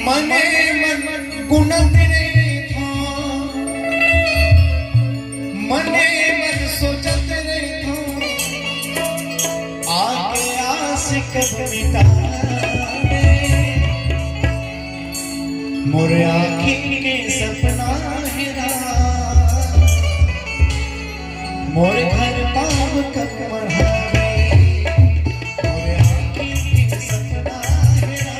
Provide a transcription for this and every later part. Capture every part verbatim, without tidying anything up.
मने मन गुनत रहिथों, मने मन सोचत रहिथों, आके आस कब मिटावे। मोर आँखी के सपना हेरा, मोर घर पाँव कब बढ़ावे। मोर आँखी के सपना हेरा,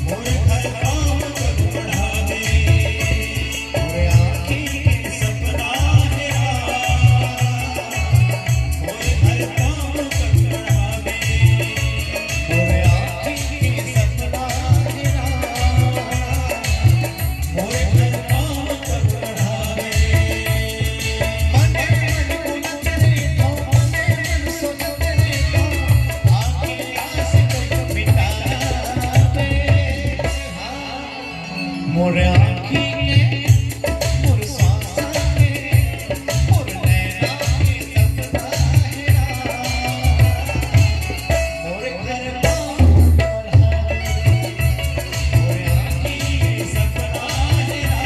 मोर घर पाँव कब बढ़ावे। मोर आँखी के सपना हेरा, मोर घर पाँव कब बढ़ावे। मोर आँखी के सपना हेरा, मोर घर पाँव कब बढ़ावे। मने मन गुनत रहिथों, मने मन सोचत रहिथों, आके आस कब मिटावे। मोर आँखी के, मोर सांस के, मोर नैना के सपना हेरा। मोर घर पाँव कब बढ़ावे, मोर आँखी के सपना हेरा।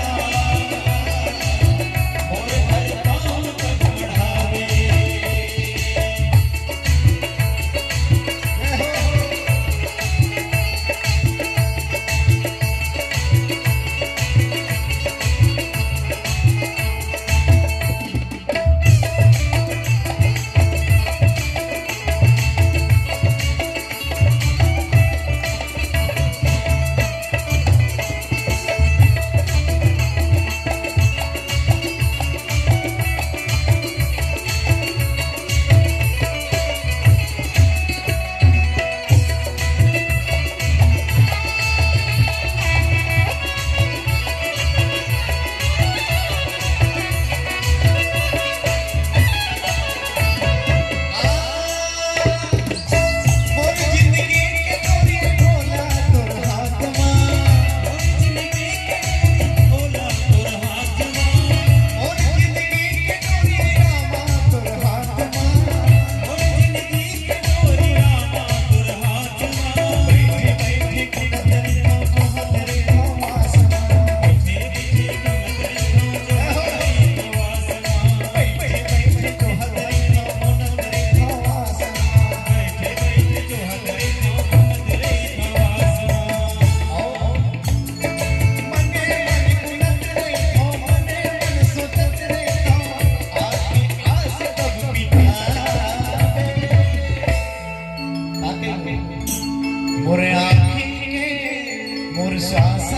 मोर घर पाँव कब बढ़ावे। मोर आँखी के, मोर श्वास